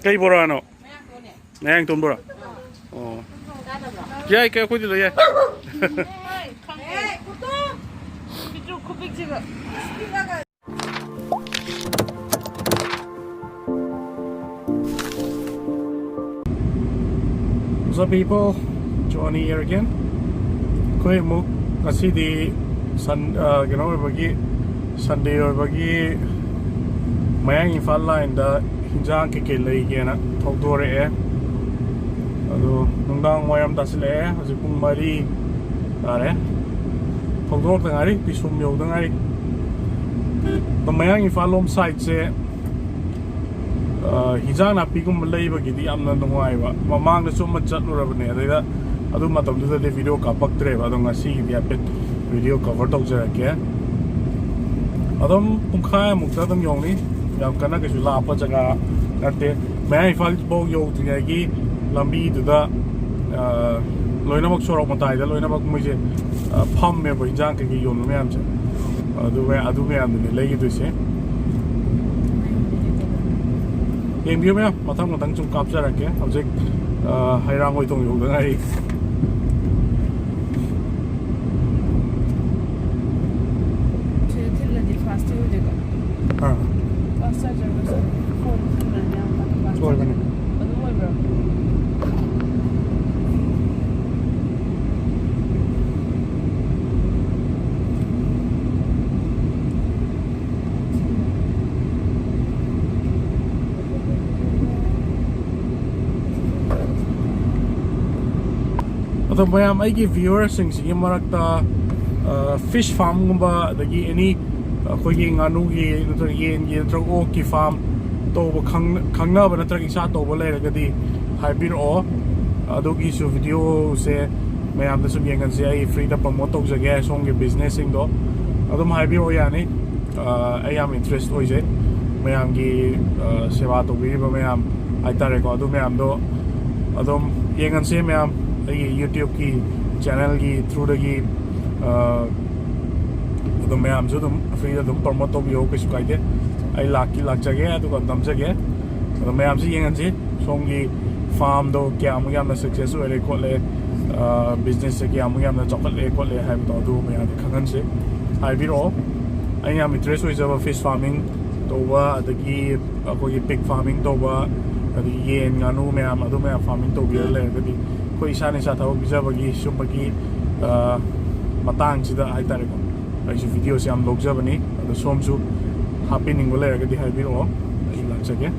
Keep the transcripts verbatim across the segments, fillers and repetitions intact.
ꯀꯩ ꯕꯣꯔꯥꯅꯣ? ꯃꯌꯥꯡꯇꯣꯟ ꯕꯣꯔꯥ? ꯑꯣ꯫ ꯌꯥꯏ, ꯀꯩ, ꯑꯩꯈꯣꯏꯗꯤ ꯂꯣꯏ ꯌꯥꯏ꯫ ꯄꯤꯇ꯭ꯔꯨꯛ ꯈꯨꯄꯤꯛꯁꯤꯒ꯫ What's up, people? Johnny here again. ꯑꯩꯈꯣꯏ ꯑꯃꯨꯛ ꯉꯁꯤꯗꯤ ꯁꯟ-, ꯑ, ꯀꯩꯅꯣ ꯑꯣꯏꯕꯒꯤ, Sunday ꯑꯣꯏꯕꯒꯤ ꯃꯌꯥꯡ ꯏꯝꯐꯥꯜ ꯂꯥꯏꯟꯗ ꯍꯤꯟꯖꯥꯡ ꯀꯩꯀꯩ ꯂꯩꯒꯦꯅ ꯊꯧꯗꯣꯔꯛꯑꯦ꯫ ꯑꯗꯣ ꯅꯨꯡꯗꯥꯡ ꯋꯥꯏꯔꯝ ꯇꯥꯁꯤꯜꯂꯛꯑꯦ, ꯍꯧꯖꯤꯛ ꯄꯨꯡ ꯃꯔꯤ ꯇꯥꯔꯦ꯫ ꯊꯧꯗꯣꯔꯛꯇ ꯉꯥꯏꯔꯤ, ꯄꯤꯁꯨꯝ ꯌꯧꯗ ꯉꯥꯏꯔꯤ꯫ ꯑꯗꯣ ꯃꯌꯥꯡ ꯏꯝꯐꯥꯜ ꯂꯣꯝ ꯁꯥꯏꯠꯁꯦ ꯑ, ꯍꯤꯟꯖꯥꯡ ꯅꯥꯄꯤꯒꯨꯝꯕ ꯂꯩꯕꯒꯤꯗꯤ ꯌꯥꯝꯅ ꯅꯨꯡꯉꯥꯏꯕ꯫ ꯃꯃꯥꯡꯗꯁꯨ ꯑꯃ ꯆꯠꯂꯨꯔꯕꯅꯦ, ꯑꯗꯩꯗ ꯑꯗꯨ ꯃꯇꯝꯗꯨꯗꯗꯤ video ꯀꯥꯞꯄꯛꯇ꯭ꯔꯦꯕ, ꯑꯗꯣ ꯉꯁꯤꯒꯤꯗꯤ ꯍꯥꯏꯐꯦꯠ video cover ꯇꯧꯖꯔꯛꯀꯦ꯫ ꯑꯗꯨꯝ ꯄꯨꯡꯈꯥꯏꯃꯨꯛꯇ ꯑꯗꯨꯝ ꯌꯧꯅꯤ, ꯌꯥꯝ ꯀꯟꯅ ꯀꯩꯁꯨ ꯂꯥꯞꯄ ꯖꯒꯥ ꯅꯠꯇꯦ꯫ ꯃꯌꯥꯡ ꯏꯝꯐꯥꯜ ꯐꯥꯎ ꯌꯧꯗ꯭ꯔꯤꯉꯩꯒꯤ ꯂꯝꯕꯤꯗꯨꯗ, ꯑ, ꯂꯣꯏꯅꯃꯛ ꯁꯣꯔꯣꯛ ꯃꯇꯥꯏꯗ ꯂꯣꯏꯅꯃꯛ ꯃꯣꯏꯁꯦ, ꯑ, ꯐꯝꯃꯦꯕ, ꯍꯤꯟꯖꯥꯡ ꯀꯩꯀꯩ ꯌꯣꯟꯕ ꯃꯌꯥꯝꯁꯦ꯫ ꯑꯗꯨ ꯃꯌꯥꯝ, ꯑꯗꯨ ꯃꯌꯥꯝꯗꯨꯅꯤ ꯂꯩꯒꯗꯣꯏꯁꯦ꯫ ꯌꯦꯡꯕꯤꯌꯨ ꯃꯌꯥꯝ, ꯃꯊꯪ ꯃꯊꯪ ꯁꯨꯝ ꯀꯥꯞꯆꯔꯛꯀꯦ꯫ ꯍꯧꯖꯤꯛ, ꯑ, ꯍꯩꯔꯥꯡꯒꯣꯏ ꯊꯣꯡ ꯌꯧꯗ ꯉꯥꯏꯔꯤ꯫ ꯁꯤꯗ ꯊꯤꯜꯂꯗꯤ fast ꯑꯣꯏꯗꯣꯏꯕ꯫ ꯑꯥ꯫ Fast charger ꯒꯁꯨ phone ꯊꯤꯜꯂꯗꯤ ꯌꯥꯝ ꯀꯟꯅ fast ꯑꯣꯏꯕꯅꯦ꯫ ꯑꯗꯨꯝ ꯑꯣꯏꯕ꯭ꯔꯣ? ꯑꯗꯣ ꯃꯌꯥꯝ, ꯑꯩꯒꯤ viewer ꯁꯤꯡꯁꯤꯒꯤ ꯃꯔꯛꯇ, ꯑ, fish farm ꯒꯨꯝꯕ, ꯑꯗꯒꯤ any ꯑꯩꯈꯣꯏꯒꯤ ꯉꯥꯅꯨꯒꯤ ꯅꯠꯇ꯭ꯔꯒ ꯌꯦꯟꯒꯤ ꯅꯠꯇ꯭ꯔꯒ ꯑꯣꯛꯀꯤ farm ꯇꯧꯕ ꯈꯪ-, ꯈꯪꯅꯕ ꯅꯠꯇ꯭ꯔꯒ ꯏꯁꯥ ꯇꯧꯕ ꯂꯩꯔꯒꯗꯤ ꯍꯥꯏꯕꯤꯔꯛꯑꯣ꯫ ꯑꯗꯨꯒꯤꯁꯨ video ꯁꯦ ꯃꯌꯥꯝꯗ ꯁꯨꯝ ꯌꯦꯡꯍꯟꯁꯦ꯫ ꯑꯩ free ꯗ promote ꯇꯧꯖꯒꯦ ꯁꯣꯝꯒꯤ business ꯁꯤꯡꯗꯣ꯫ ꯑꯗꯨꯝ ꯍꯥꯏꯕꯤꯔꯛꯑꯣ, ꯌꯥꯅꯤ꯫ ꯑ, ꯑꯩ ꯌꯥꯝ interest ꯑꯣꯏꯖꯩ ꯃꯌꯥꯝꯒꯤ, ꯑ, ꯁꯦꯕꯥ ꯇꯧꯕꯤꯔꯤꯕ ꯃꯌꯥꯝ ꯍꯥꯏꯇꯥꯔꯦꯀꯣ, ꯑꯗꯨ ꯃꯌꯥꯝꯗꯣ ꯑꯗꯨꯝ ꯌꯦꯡꯍꯟꯁꯦ ꯃꯌꯥꯝ꯫ ꯑꯩꯒꯤ YouTube ꯀꯤ channel ꯒꯤ through ꯗꯒꯤ, ꯑ, ꯑꯗꯨꯝ ꯃꯌꯥꯝꯁꯨ ꯑꯗꯨꯝ free ꯗ ꯑꯗꯨꯝ promote ꯇꯧꯕꯤꯌꯣ, ꯀꯩꯁꯨ ꯀꯥꯏꯗꯦ꯫ ꯑꯩ ꯂꯥꯛꯀꯤ ꯂꯥꯛꯆꯒꯦ, ꯑꯗꯨꯒ ꯅꯝꯖꯒꯦ꯫ ꯑꯗꯣ ꯃꯌꯥꯝꯁꯤ ꯌꯦꯡꯍꯟꯁꯤ, ꯁꯣꯝꯒꯤ farmꯗꯣ ꯀꯌꯥꯃꯨꯛ ꯌꯥꯝꯅ success ꯑꯣꯏꯔꯦ ꯈꯣꯠꯂꯦ, businessꯁꯦ ꯀꯌꯥꯃꯨꯛ ꯌꯥꯝꯅ ꯆꯥꯎꯈꯠꯂꯦ ꯈꯣꯠꯂꯦ ꯍꯥꯏꯕꯗꯣ ꯑꯗꯨ ꯃꯌꯥꯝꯗ ꯈꯪꯍꯟꯁꯤ꯫ ꯍꯥꯏꯕꯤꯔꯛꯑꯣ, ꯑꯩꯅ ꯌꯥꯝ interest ꯑꯣꯏꯖꯕ fish farming ꯇꯧꯕ, ꯑꯗꯒꯤ ꯑꯩꯈꯣꯏꯒꯤ pig farming ꯇꯧꯕ, ꯑꯗꯒꯤ ꯌꯦꯟ ꯉꯥꯅꯨ ꯃꯌꯥꯝ ꯑꯗꯨ ꯃꯌꯥꯝ farming ꯇꯧꯕꯤꯔ ꯂꯩꯔꯒꯗꯤ ꯑꯩꯈꯣꯏ ꯏꯁꯥꯅ ꯏꯁꯥ ꯊꯕꯛ ꯄꯤꯖꯕꯒꯤ ꯁꯨꯝꯕꯒꯤ ꯃꯇꯥꯡꯁꯤꯗ ꯍꯥꯏꯇꯥꯔꯦꯀꯣ, ꯑꯩꯁꯨ videoꯁꯦ ꯌꯥꯝ ꯂꯧꯖꯕꯅꯤ꯫ ꯑꯗꯣ ꯁꯣꯝꯁꯨ ꯍꯥꯞꯄꯤꯅꯤꯡꯕ ꯂꯩꯔꯒꯗꯤ ꯍꯥꯏꯕꯤꯔꯛꯑꯣ, ꯑꯩ ꯂꯥꯛꯆꯒꯦ꯫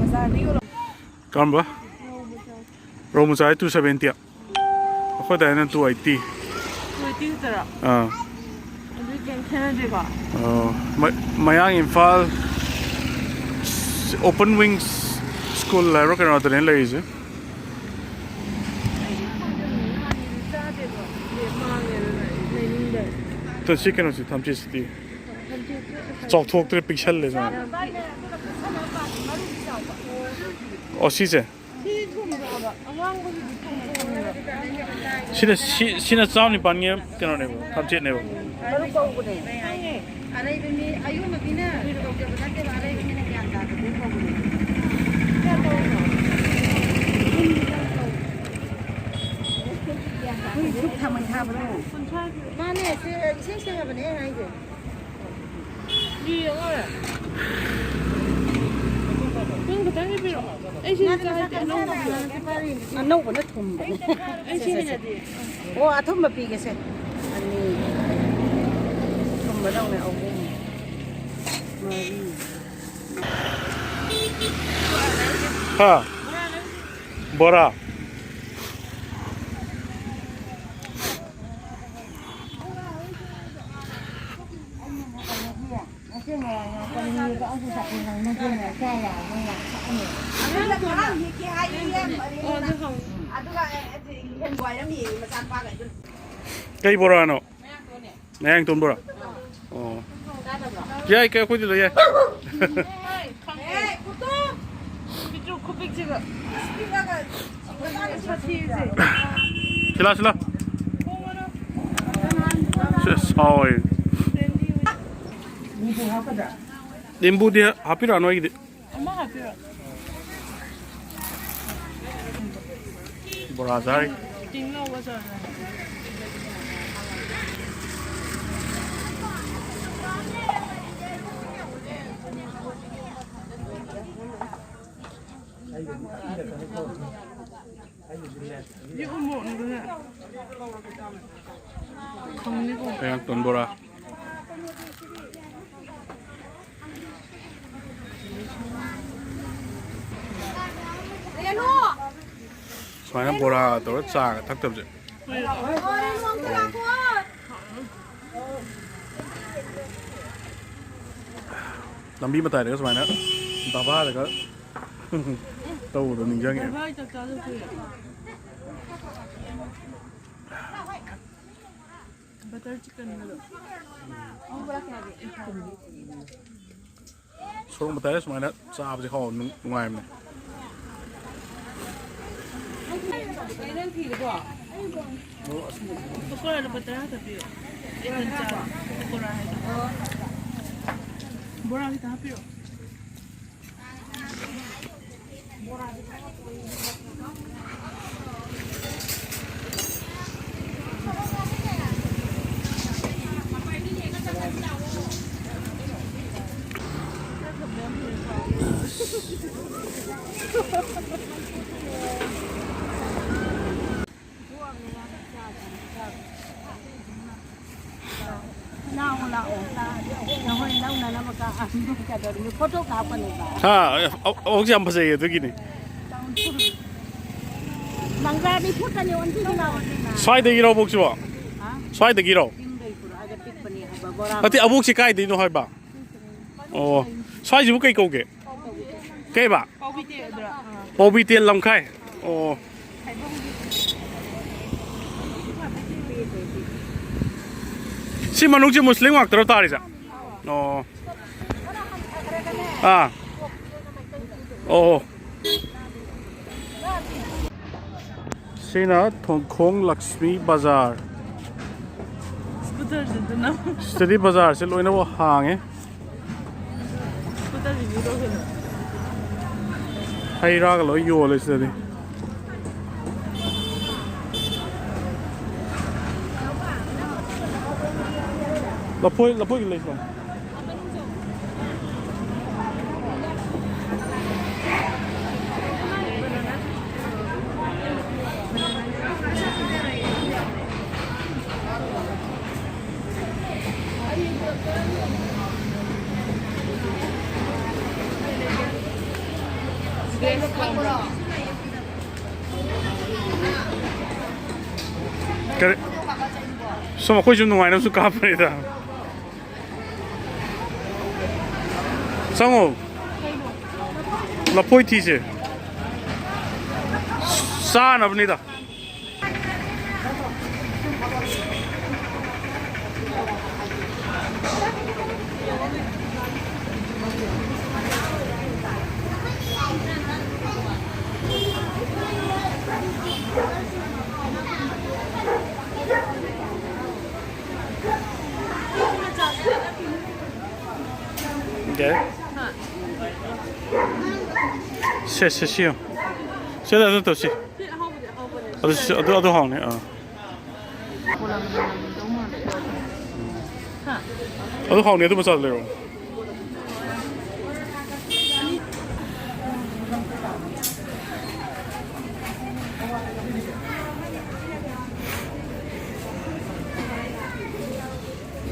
ꯕꯖꯥꯔꯗ ꯌꯣꯜꯂꯛꯄ꯫ ꯀꯔꯝꯕ? ꯔꯧ ꯃꯆꯥ two seventy꯫ ꯑꯩꯈꯣꯏ ꯗꯥꯏꯅ two eighty꯫ Two eighty ꯈꯛꯇꯔꯣ? ꯑꯥ꯫ ꯑꯗꯨꯗꯤ ꯀꯩꯝ ꯈꯦꯠꯅꯗꯦꯀꯣ? ꯑꯣ, ꯃ-, ꯃꯌꯥꯡ ꯏꯝꯐꯥꯜ Open Wings School ꯍꯥꯏꯕ꯭ꯔꯥ ꯀꯩꯅꯣ ꯑꯗꯨꯗꯅꯦ ꯂꯩꯔꯤꯁꯦ꯫ ꯇꯣ, ꯁꯤ ꯀꯩꯅꯣꯁꯤ, ꯊꯝꯆꯦꯠꯁꯤꯗꯤ ꯆꯥꯎꯊꯣꯛꯇ꯭ꯔꯦ, ꯄꯤꯛꯁꯜꯂꯦ ꯁꯨꯃꯥꯏꯅ꯫ ꯑꯣ, ꯁꯤꯁꯦ? ꯁꯤꯅ, ꯁꯤ, ꯁꯤꯅ ꯆꯥꯝ ꯅꯤꯄꯥꯟꯒꯤ ꯀꯩꯅꯣꯅꯦꯕ, ꯊꯝꯆꯦꯠꯅꯦꯕ꯫ ꯃꯔꯨ ꯀꯧꯕꯅꯦ꯫ ꯑꯔꯩꯕ ꯃꯤ, ꯑꯌꯣꯟꯕ ꯃꯤꯅ ꯇꯧꯖꯕ ꯅꯠꯇꯦꯕ, ꯑꯔꯩꯕ ꯃꯤꯅ ꯒ꯭ꯌꯥꯟ ꯇꯥꯗꯕꯗꯨ ꯀꯧꯕꯅꯦ꯫ ꯑꯩꯈꯣꯏ ꯙꯨꯞ ꯊꯥꯃꯩ ꯊꯥꯕꯗꯣ꯫ ꯃꯥꯅꯦ, ꯁꯤ ꯏꯁꯦꯡ ꯁꯦꯡꯉꯕꯅꯦ ꯑꯩ ꯍꯥꯏꯁꯦ꯫ ꯌꯦꯡꯉꯣ꯫ ꯅꯪ ꯈꯤꯇꯪꯗꯤ ꯄꯤꯔꯛꯑꯣ꯫ ꯑꯩ ꯁꯤ ꯆꯥꯔꯗꯤ ꯑꯅꯧꯕ ꯄꯤꯔꯛꯑꯣ꯫ ꯑꯅꯧꯕꯅ ꯊꯨꯝꯕꯅꯦ꯫ ꯑꯩ ꯁꯤ ꯁꯦ, ꯁꯦ, ꯁꯦ꯫ ꯍꯩꯅꯗꯦ꯫ ꯑꯣ, ꯑꯊꯨꯝꯕ ꯄꯤꯒꯦꯁꯦ꯫ ꯑꯅꯤ꯫ ꯑꯊꯨꯝꯕꯗꯧꯅꯦ ꯑꯍꯨꯝ꯫ ꯃꯔꯤ꯫ ꯍꯥ? ꯕꯣꯔꯥ꯫ ꯉꯔꯥꯡ ꯍꯦꯛꯀꯦ ꯍꯥꯏꯌꯦ, ꯃꯔꯦꯝ꯫ ꯑꯣ, ꯑꯗꯨ ꯍꯪꯉꯨ꯫ ꯑꯗꯨꯒ, ꯑꯦ, ꯑꯦ, ꯍꯦꯟ ꯋꯥꯏꯔꯝꯃꯤ ꯃꯆꯥꯅꯨꯄꯥꯒꯩꯗꯨꯅ꯫ ꯀꯩ ꯕꯣꯔꯥꯅꯣ? ꯃꯌꯥꯡꯇꯣꯟ ꯕꯣꯔꯥ? ꯑꯣ꯫ ꯌꯥꯏ, ꯀꯩ, ꯑꯩꯈꯣꯏꯗꯤ ꯂꯣꯏ ꯌꯥꯏ꯫ ꯄꯤꯛꯇ꯭ꯔꯨ ꯈꯨꯄꯤꯛꯁꯤꯒ꯫ ꯁꯤꯂꯥ, ꯁꯤꯂꯥ꯫ ꯁꯦ, ꯁꯥꯎꯋꯦ꯫ ꯅꯤꯝꯕꯨꯗꯤ ꯍꯥꯞꯄꯤꯔꯛꯑꯅꯨ ꯑꯩꯒꯤꯗꯤ꯫ ꯑꯃ ꯍꯥꯞꯄꯤꯔꯣ꯫ ꯕꯣꯔꯥ ꯆꯥꯔꯤ꯫ ꯇꯤꯡ ꯂꯧꯕ ꯆꯠꯂꯦ꯫ ꯁꯤ ꯎꯃꯣꯔꯣꯛꯅꯤꯗꯅ꯫ ꯈꯪꯅꯤꯀꯣ꯫ ꯃꯌꯥꯡꯇꯣꯟ ꯕꯣꯔꯥ꯫ ꯁꯨꯃꯥꯏꯅ ꯕꯣꯔꯥ ꯇꯧꯔ ꯆꯥꯒ ꯊꯛꯇꯕꯁꯦ꯫ ꯂꯝꯕꯤ ꯃꯇꯥꯏꯗꯒ ꯁꯨꯃꯥꯏꯅ ꯙꯥꯕꯥꯗꯒ ꯇꯧꯕꯗꯣ ꯅꯤꯡꯁꯤꯡꯉꯦ꯫ ꯚꯥꯏ, ꯆꯥꯛ ꯆꯥꯗ ꯀꯨꯏꯔꯦ꯫ ꯕꯇꯔ ꯆꯤꯀꯟꯒꯗꯣ꯫ ꯁꯣꯔꯣꯛ ꯃꯇꯥꯏꯗ ꯁꯨꯃꯥꯏꯅ ꯆꯥꯕꯁꯦ ꯍꯥꯎ ꯅꯨꯡ-, ꯅꯨꯡꯉꯥꯏꯕꯅꯦ꯫ ꯄꯀꯣꯔꯥ ꯂꯨꯄꯥ ꯇꯔꯥ ꯈꯛꯇ ꯄꯤꯌꯨ꯫ ꯑꯩ ꯊꯟ ꯆꯥꯔꯣꯏ꯫ ꯄꯀꯣꯔꯥ ꯍꯥꯏꯗꯣ꯫ ꯕꯣꯔꯥ ꯈꯤꯇ ꯍꯥꯞꯄꯤꯔꯛꯑꯣ꯫ ꯂꯥꯛꯑꯣ, ꯂꯥꯛꯑꯣ, ꯂꯥꯛꯑꯣ꯫ ꯅꯈꯣꯏ ꯂꯧꯅꯅꯕ ꯀꯥ-, ꯀꯩꯗꯧꯔꯤꯅꯣ? ꯐꯣꯇꯣ ꯀꯥꯞꯀꯅꯦꯕ꯫ ꯍꯥ, ꯑ-, ꯑ-, ꯑꯕꯣꯛꯁꯦ ꯌꯥꯝ ꯐꯖꯩꯌꯦ ꯑꯗꯨꯒꯤꯅꯤ꯫ ꯂꯪꯖꯥꯗꯤ ꯐꯨꯠꯀꯅꯤ, ꯑꯣꯟꯕꯤꯒꯅꯤ꯫ ꯁ꯭ꯋꯥꯏꯗꯒꯤꯔꯣ ꯑꯕꯣꯛꯁꯤꯕꯣ? ꯍꯥ? ꯁ꯭ꯋꯥꯏꯗꯒꯤꯔꯣ? ꯆꯤꯡꯗꯩ ꯄꯨꯔꯛꯑꯒ ꯄꯤꯛꯄꯅꯦ ꯍꯥꯏꯕ ꯕꯣꯔꯥ꯫ ꯅꯠꯇꯦ, ꯑꯕꯣꯛꯁꯤ ꯀꯥꯏꯗꯩꯅꯣ ꯍꯥꯏꯕ? ꯑꯣ, ꯁ꯭ꯋꯥꯏꯁꯤꯕꯨ ꯀꯩ ꯀꯧꯒꯦ? ꯀꯩꯕ? ꯄꯥꯎꯕꯤ ꯇꯦꯟ ꯑꯗꯨꯔꯣ? ꯑꯥ꯫ ꯄꯥꯎꯕꯤ ꯇꯦꯟ ꯂꯝꯈꯥꯏ꯫ ꯑꯣ꯫ ꯁꯤ ꯃꯅꯨꯡꯁꯤ ꯃꯨꯁꯂꯤꯝ ꯉꯥꯛꯇꯔꯣ ꯇꯥꯔꯤꯁꯦ? ꯑꯣ꯫ ꯑꯥ꯫ ꯑꯣ꯫ ꯁꯤꯅ ꯊꯣꯡꯈꯣꯡ ꯂꯛꯁꯃꯤ ꯕꯖꯥꯔ꯫ ꯁ꯭ꯀꯨꯇꯔꯁꯤꯗꯅ꯫ ꯁꯤꯗꯗꯤ ꯕꯖꯥꯔꯁꯦ ꯂꯣꯏꯅꯃꯛ ꯍꯥꯡꯉꯦ꯫ Scooter review ꯇꯧꯁꯤꯜꯂꯣ꯫ ꯍꯩ ꯔꯥꯒ ꯂꯣꯏ ꯌꯣꯜꯂꯦ ꯁꯤꯗꯗꯤ꯫ ꯂꯐꯣꯏ, ꯂꯐꯣꯏꯒꯤ ꯂꯩꯇ꯭ꯔꯣ? ꯀꯔꯤ? ꯁꯨꯝ ꯑꯩꯈꯣꯏꯁꯨ ꯅꯨꯡꯉꯥꯏꯅꯕꯁꯨ ꯀꯥꯞꯄꯅꯤꯗ꯫ ꯆꯪꯉꯣ꯫ ꯂꯐꯣꯏ ꯊꯤꯁꯦ꯫ ꯆꯥꯅꯕꯅꯤꯗ꯫ ꯁꯦ, ꯁꯦ, ꯁꯤ ꯌꯦꯡꯉꯨ꯫ ꯁꯤꯗ ꯑꯗꯨ ꯇꯧꯁꯤ꯫ ꯑꯗꯨ ꯁꯤ-, ꯑꯗꯨ, ꯑꯗꯨ ꯍꯥꯎꯅꯤ꯫ ꯑꯥ꯫ ꯑꯗꯨ ꯍꯥꯎꯅꯤ, ꯑꯗꯨ ꯃꯆꯥꯗꯨ ꯂꯩꯔꯛꯑꯣ꯫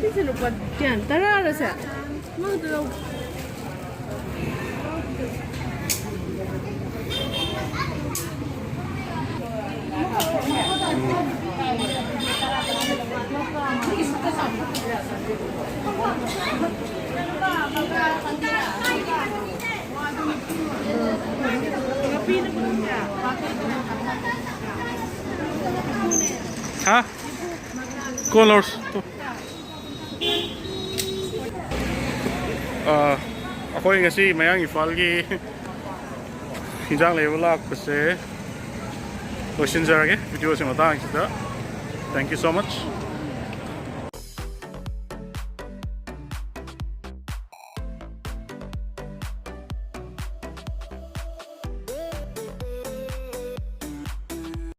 ꯁꯤꯁꯦ ꯂꯨꯄꯥ ꯀꯌꯥꯅꯣ? ꯇꯔꯥꯔ ꯁꯦ? ꯑꯃꯈꯛꯇ ꯂꯧ꯫ ꯍꯥ? ꯀꯣꯟ ꯂꯧꯔꯁꯤ꯫ ꯑꯥ, ꯑꯩꯈꯣꯏ ꯉꯁꯤ ꯃꯌꯥꯡ ꯏꯝꯐꯥꯜꯒꯤ ꯍꯤꯟꯖꯥꯡ ꯂꯩꯕ ꯂꯥꯛꯄꯁꯦ ꯂꯣꯏꯁꯤꯟꯖꯔꯒꯦ ꯚꯤꯗꯤꯑꯣꯁꯦ ꯃꯇꯥꯡꯁꯤꯗ꯫ Thank you so much.